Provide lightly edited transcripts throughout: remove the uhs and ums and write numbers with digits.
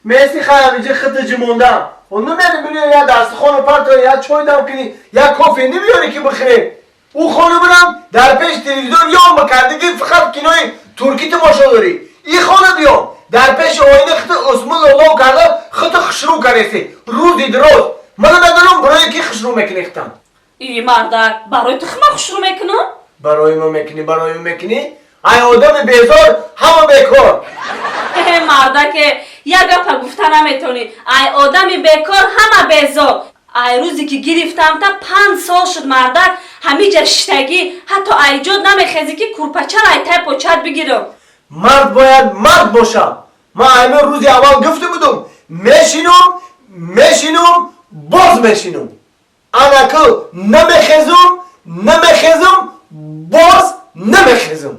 Меси хаямиҷи хитиҷи мондам. Он намери бири я дарсхону парто, я чой дам кунӣ, я кофе намеёрӣ ки бихӯрӣ. Ӯ хона бирам дар пеш телевизор ём бикардагӣ фақат кинои туркӣ тамошо дорӣ. И хона биём дар пеши оина хити усмул лоло карда хити хушрӯ кареси. Рӯзи дроз. Ман намедонам барои ки хушрӯ мекунӣ хитам. И мардак, барои ту хма хушрӯ мекунам? Барои мо мекунӣ, барои мо мекунӣ? Ай одами безор, ҳама бекор. Э мардаке, як гапа гуфта наметонӣ. Ай одами бекор ҳама безор. Ай рӯзе ки гирифтам та 5 сол шуд мардак, ҳамиҷа шиштагӣ, ҳатто айҷод намехезӣ ки курпачара ай тай почат бигирам. Мард бояд мард бошад. Ман ҳамин рӯзи аввал гуфта будум, мешинум, мешинум, боз мешинум. Анаку намехезум, намехезум, боз намехезум.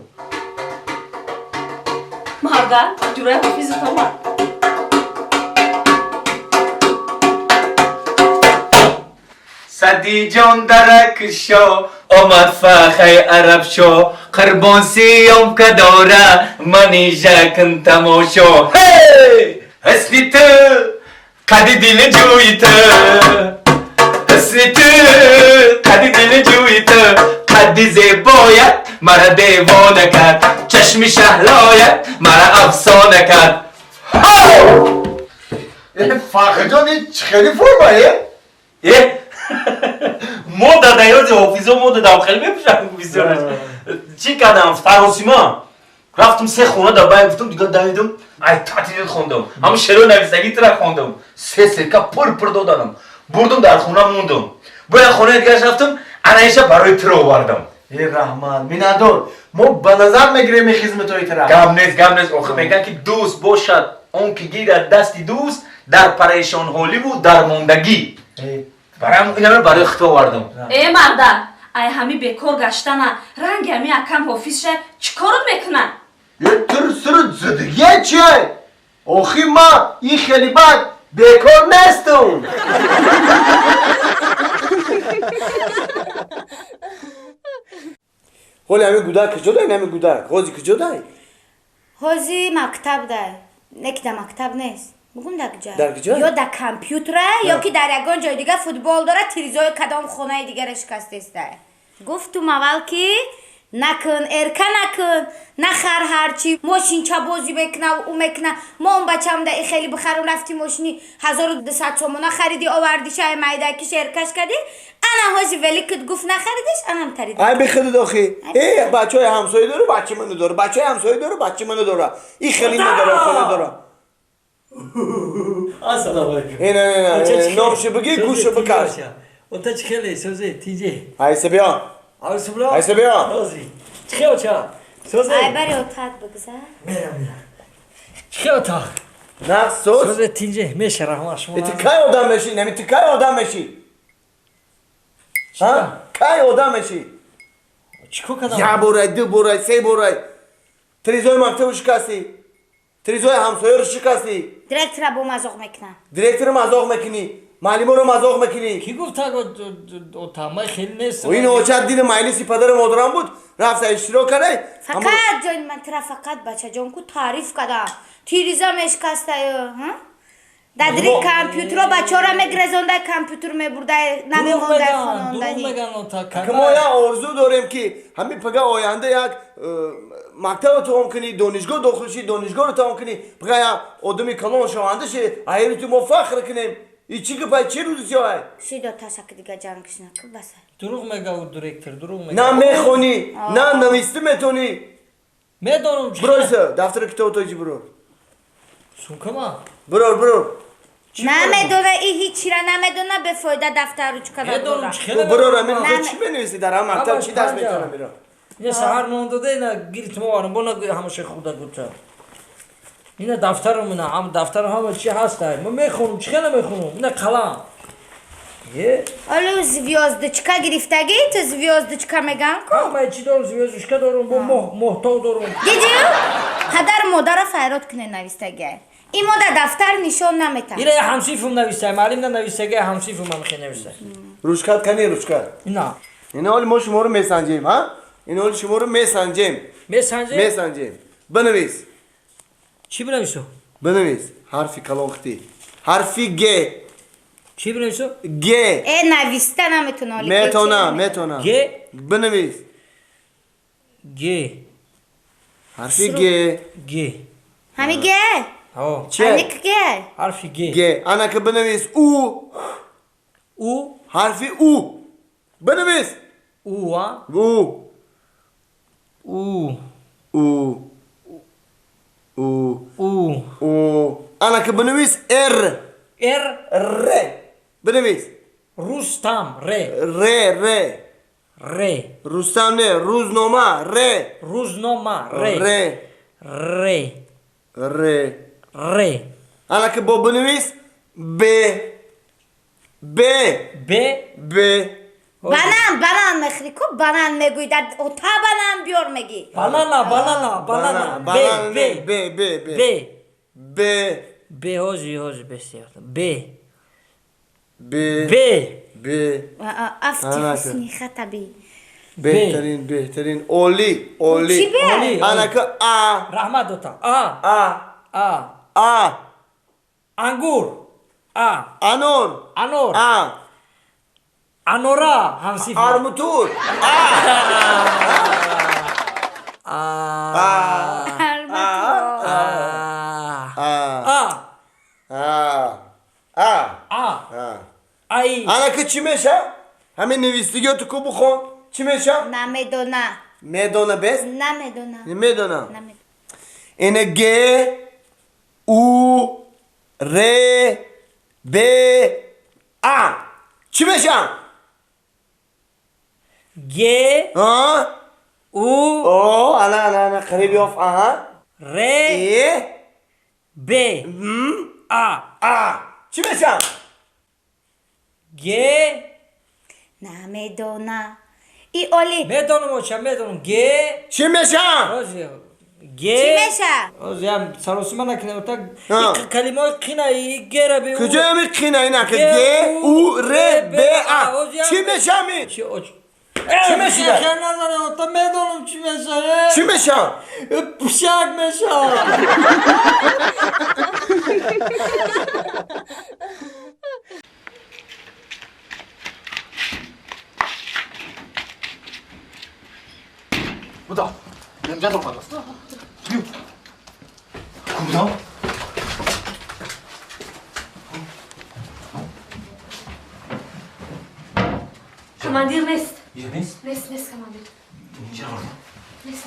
Мардак, ҷураи ҳофизат омад. Садиҷон даракшо омад фахай арабшо қурбон сиёмка дора манижа кун тамошо. Ҳусни ту қади дили ҷӯи ту, ҳусни ту қади дили ҷӯи ту, қадди зебоят мара девона кард, чашми шаҳлоят мара афсона кард. Фархиҷон, ин чӣ хеле формае? Мода да ёди ҳофизо мода дам хеле мепӯшам бисёраш. Чӣ кардам? Фаросима. Рафтум се хона да бай гуфтум, дигар давидум, ай татидид хондум. Ҳамун шеъро нависагӣ тира хондум. Се серка пур пур додам. Бурдум дар хона мондум. Бо як хонаи дигараш рафтум, анаиша барои тира овардам. Э раҳмат, миннатдор. Мо ба назар мегирем ин хизматҳои тира. Гап нест, гап нест. Охир мегӯянд ки дӯст бошад он ки гирад дасти дӯст дар парешонҳоливу дармондагӣ. Барам инамро барои хито овардам. Э мардак, ай ҳами бекор гаштана, ранги ҳами акам ҳофиз ша чӣ корот мекунад? Е тур суру зиддигия чие? Охи ман ин хеле бад бекор нестум. Ҳоли ҳамин гудак куҷо дай? Ҳамин гудак ҳози куҷо дай? Ҳози мактаб дай. Не ки дар мактаб нест. Бугум дар куҷо? Дар куҷо? Ё дар компютера, ё ки дар ягон ҷои дига футбол дора, тирезои кадом хонаи дигара шикастестай. Гуфтум аввал ки накун, эрка накун, нахар ҳарчи, мошинча бозӣ мекуна, ӯ мекуна. Мо он бачам да и хеле бихарум, рафти мошини 1200 сомона хариди, овардиша, ай майдакиш эркаш кардӣ. Ана ҳози великит гуфт нахаридиш, анам тариди. Ай бихудид охи. Э бачаҳои ҳамсоя дора, бачаи ману дора, бачаҳои ҳамсоя дора, бачаи ману дора. И хеле надора, хона дора. Ассалому алайкум. Ина, ина, номшо бигӣ, гӯшо бикаш. Ота чӣ хеле созе тиҷе. Айса биё. Арсубла. Айса биё. Сози. Чӣ хел ча? Созе. Ай бари отат бигзар. Мерам мерам. Чӣ хел та? На соз. Созе тиҷе меша раҳмат шумо. Ту кай одам мешӣ? Нами ту кай одам мешӣ? Ҳа? Кай одам мешӣ? Чӣ кор кардам? Як борай, ду борай, се борай. Тирезои мактабу шикастӣ. Тирезои ҳамсояро шикастӣ. Директора бо мазоқ мекунам. Директора мазоқ мекунӣ. Муаллиморо мазоқ мекунӣ. Кӣ гуфт ота? Ман хеле нестам. Ин очат дили маҷлиси падару модарам буд, рафта иштирок кардай. Фақат ҷони ман тира фақат бачаҷон ку таъриф кардам. Тиреза мешикастаю, ҳа? Дар дили компютеро бачаҳоро мегрезондай, компютер мебурдай, намемондай хононданӣ. Ки мо як орзу дорем ки ҳамин пага оянда як мактабро тамом кунӣ, донишгоҳ дохил шӣ, донишгоҳро тамом кунӣ, пага як одами калон шаванда шӣ, айри ту мо фахр кунем. И чӣ гапай, чӣ рӯзи сиёҳай? Шидо ташаки дига ҷангиш накӣ баса. Дурӯғ мега ӯ директор, дурӯғ мега. На мехонӣ, на навистӣ метонӣ. Медонам. Биройса, дафтари китобу тоҷи бирор. Сумкама? Бирор, бирор. Намедона, и ҳичира намедона, бефоида дафтар ручка Медонам, чӣ хеле Бирор, амин Наме- чӣ менависӣ дар ҳам мактаб, чӣ дарс метонам бирор? Ина саҳар нон дода, ина гирифт мо овардам, бо на ҳамаша худа гуфта. Ина дафтарам, ина ҳам дафтарам ҳама чӣ ҳастай. Ма мехонам, чӣ хеле мехонам? Ина қалам. Е? Олу звёздочка гирифтагӣ, ту звёздочка меган ку? Ҳамаи чӣ дорам, звёздочка дорам, бо моҳтоб дорам. Дидӣ? Падару модарро файрод кунед навистагӣ. Ин мо дар дафтар нишон наметам. Ина я ҳамсифум навистай, маълим на навистагӣ, ҳамсифум ҳам хе навистай. Ручкат кани, ручкат? Ина. Ина ҳоли мо шуморо месанҷем, ҳа? Ина ҳоли шуморо месанҷем. Месанҷем? Месанҷем. Бинавис. Чӣ бинавису? Бинавис. Ҳарфи калон хити. Ҳарфи Г. Чӣ бинависам? Г. Э, нависта наметона. Метона, метона. Г. Бинавис. Г. Ҳарфи Г. Г. Ҳами Г? Ҳо. Че? Аник Г. Ҳарфи Г. Г. Анака бинавис У. У. Ҳарфи У. Бинавис. У, а? У. У. У. У. У. У. Анака бинавис Р. Р. Р. Бинавис. Рустам. Р. Р. Р. Р. Рустам не, рӯзнома. Р. Рӯзнома. Р. Р. Р. Р. Р. Анака бо бинавис Б. Б. Б. Б. Банан, банан мехӯри ку, банан мегӯй, дар ота банан биёр мегӣ. Банана, банана, банана. Б. Банан Б. не, Б, Б, Б. Б. Б. Б. Ҳози, ҳози, бесиёр. Б. Б. Б. Б. Афти Анака. ҳусни хатаби. Беҳтарин, беҳтарин. Олӣ, олӣ. Чӣ б? Олӣ. Анака А. Раҳмат дота. А. А. А. А. Ангур. А. Анор. Анор. А. Анора ҳамсиф. Армутур. А. А. А. А. А. А. А. А. А. А. Ай. Анака чӣ меша? Ҳамин навистигиёту ку бихон. Чӣ меша? Намедона. Медона бес? Намедона. Медона. Намедона. Ина Г У Р Б А. Чӣ меша? Г. А? У. О, ана ана ана қариб ёфт. Аҳа. Р. Э Б. А. А. Чӣ меша? Г. Намедона. И оли. Медонам, оча, медонам. Г. Чӣ меша? Ҳози. Г. Чӣ меша? Ҳози ям саросима накунем. Ота А. калимаҳои қина и гера би. Куҷо ами қина инака? Г, Г У Р Б А. Ҳози Чӣ меша ами? Чӣ оч? Чӣ мешида? Хел назанем, ота медонам чӣ меша. Чӣ меша? Пишак меша. 보다 냄새도 맡았어. 고다. Командир нест. Нест? Нест, нест командир. Нест, нест.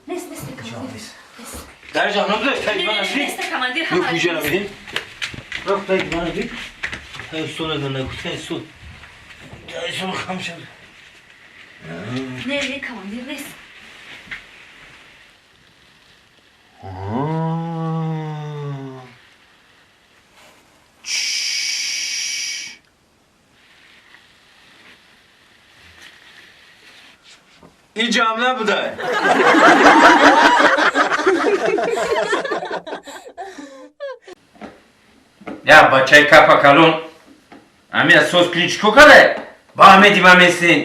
Нест, нест командир. Нест. Дарҷа набуд, Не, не, нест командир. Yok куҷа набидин? Рах тай мана бид. Тай сона гана тай сун. Тай сун хамша. Не, не командир нест. Ин ҷамъ набудай. Я бачаи капа калон. Ами асос кунӣ чӣ кор карда? Ба ҳаме дима месин.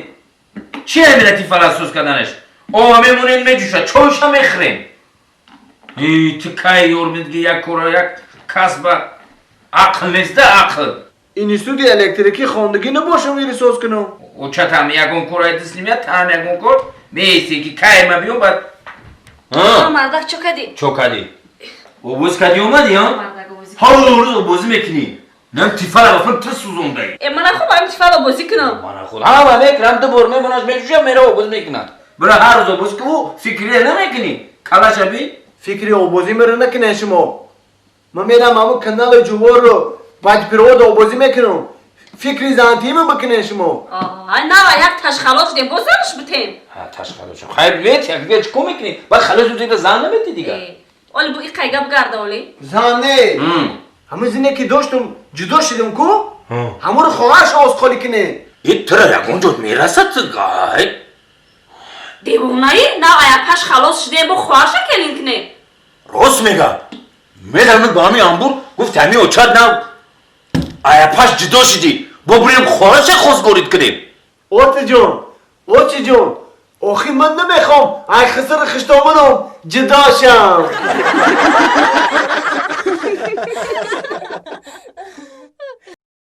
Чи ҳамила тифала асос карданаш? О мемонем меҷӯша, чойша мехӯрем. И ту кай ёр медги як кора як касба ақл неста ақл. Институти электрикӣ хондагӣ набошам ири соз кунам. Очатам ягон кор айдис немия, таам ягон кор меисти ки кай ма биём бад. Мардак чо кадӣ? Чо кадӣ? Обоз кадӣ омадӣ, ҳа? Мардак обозӣ. Ҳар рӯз обозӣ мекунӣ. Нам тифала бафрам ту сӯзондаи. Э, мана хуб ам тифала бозӣ кунам. Мана худ. Ҳама мекунам, ду бор мемонаш меҷӯшам, мера обоз мекунад. Бира ҳар рӯз обоз кунӣ, фикре намекунӣ. Калаша би? Фикри обозӣ мера накунед шумо. Ман мерам ҳамун канали ҷуворро бадпирод обозӣ мекунам. Фикри зантима бикунед шумо. Ай, нава як ташхалош дем, боз занаш битем. Ҳа, ташхалош. Хайр, бет, як дигар чӣ кор мекунӣ? Баъд халос ӯ зан наметӣ дигар. Оли бу иқай гап гарда оли. Зан не. Ҳамун зине ки доштум ҷудо шудем ку? Ҳамонро хоҳарш овозхолӣ кунед. Э, тура ягон ҷо мерасад гай. Девонаи, нав аяпаш халос шудем, бо хоҳарша келин кунем. Рост мега. Медонад ба ҳамин амбур гуфт ҳамин очад нав аяпаш ҷудо шудӣ. Бо бурем хоҳарша хостгорид кунем. Отиҷон, очиҷон, Охи ман намехоҳам ай хисри хиштоманам ҷудо шам.